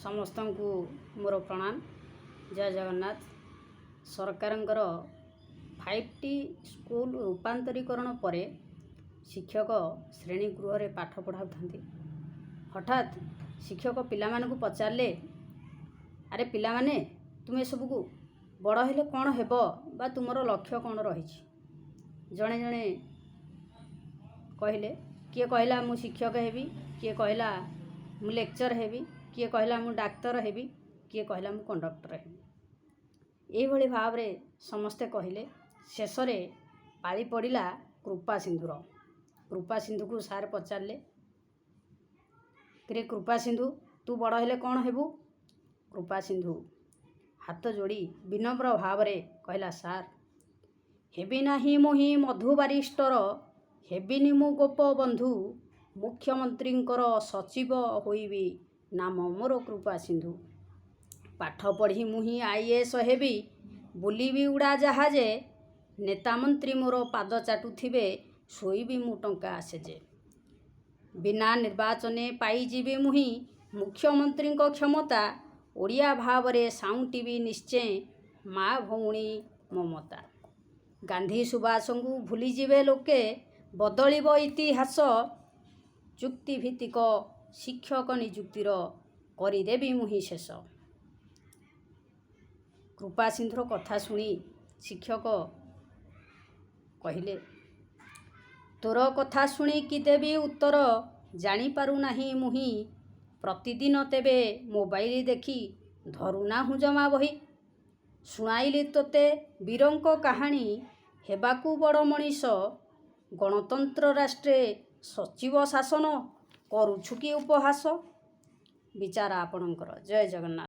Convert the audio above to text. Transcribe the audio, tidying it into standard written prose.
ସମସ୍ତଙ୍କୁ ମୋର ପ୍ରଣାମ, ଜୟ ଜଗନ୍ନାଥ। ସରକାରଙ୍କର 5ଟି ସ୍କୁଲ ରୂପାନ୍ତରୀକରଣ ପରେ ଶିକ୍ଷକ ଶ୍ରେଣୀ ଗୃହରେ ପାଠ ପଢ଼ାଉଥାନ୍ତି। ହଠାତ୍ ଶିକ୍ଷକ ପିଲାମାନଙ୍କୁ ପଚାରିଲେ, "ଆରେ ପିଲାମାନେ, ତୁମେ ସବୁକୁ ବଡ଼ ହେଲେ କ'ଣ ହେବ ବା ତୁମର ଲକ୍ଷ୍ୟ କ'ଣ ରହିଛି?" ଜଣେ ଜଣେ କହିଲେ। କିଏ କହିଲା ମୁଁ ଶିକ୍ଷକ ହେବି, କିଏ କହିଲା ମୁଁ ଲେକ୍ଚର ହେବି, କିଏ କହିଲା ମୁଁ ଡାକ୍ତର ହେବି, କିଏ କହିଲା ମୁଁ କଣ୍ଡକ୍ଟର ହେବି। ଏଇଭଳି ଭାବରେ ସମସ୍ତେ କହିଲେ। ଶେଷରେ ପାଳି ପଡ଼ିଲା କୃପା ସିନ୍ଧୁର। କୃପା ସିନ୍ଧୁକୁ ସାର୍ ପଚାରିଲେ, "କିରେ କୃପା ସିନ୍ଧୁ, ତୁ ବଡ଼ ହେଲେ କ'ଣ ହେବୁ?" କୃପା ସିନ୍ଧୁ ହାତ ଯୋଡ଼ି ବିନମ୍ର ଭାବରେ କହିଲା, "ସାର୍, ହେବି ନାହିଁ ମୁହିଁ ମଧୁ ବାରିଷ୍ଟର, ହେବିନି ମୁଁ ଗୋପବନ୍ଧୁ, ମୁଖ୍ୟମନ୍ତ୍ରୀଙ୍କର ସଚିବ ହୋଇବି, ନାମ ମୋର କୃପା ସିନ୍ଧୁ। ପାଠ ପଢ଼ି ମୁହିଁ ଆଇଏଏସ୍ ହେବି, ବୁଲିବି ଉଡ଼ାଜାହାଜେ, ନେତା ମନ୍ତ୍ରୀ ମୋର ପାଦ ଚାଟୁଥିବେ, ଶୋଇବି ମୁଁ ଟଙ୍କା ଶେଯେ। ବିନା ନିର୍ବାଚନେ ପାଇଯିବି ମୁହିଁ ମୁଖ୍ୟମନ୍ତ୍ରୀଙ୍କ କ୍ଷମତା, ଓଡ଼ିଆ ଭାବରେ ସାଉଁଟିବି ନିଶ୍ଚେ ମା ଭଉଣୀ ମମତା। ଗାନ୍ଧୀ ସୁଭାଷଙ୍କୁ ଭୁଲିଯିବେ ଲୋକେ, ବଦଳିବ ଇତିହାସ, ଚୁକ୍ତିଭିତ୍ତିକ ଶିକ୍ଷକ ନିଯୁକ୍ତିର କରିଦେବି ମୁହିଁ ଶେଷ।" କୃପାସିନ୍ଧୁର କଥା ଶୁଣି ଶିକ୍ଷକ କହିଲେ, "ତୋର କଥା ଶୁଣି କି ଦେବି ଉତ୍ତର ଜାଣିପାରୁନାହିଁ ମୁହିଁ। ପ୍ରତିଦିନ ତେବେ ମୋବାଇଲ ଦେଖି ଧରୁନାହୁଁ ଜମା ବହି। ଶୁଣାଇଲି ତୋତେ ବୀରଙ୍କ କାହାଣୀ, ହେବାକୁ ବଡ଼ ମଣିଷ, ଗଣତନ୍ତ୍ର ରାଷ୍ଟ୍ରେ ସଚିବ ଶାସନ, କରୁଛୁ କି ଉପହାସ?" ବିଚାର ଆପଣଙ୍କର। ଜୟ ଜଗନ୍ନାଥ।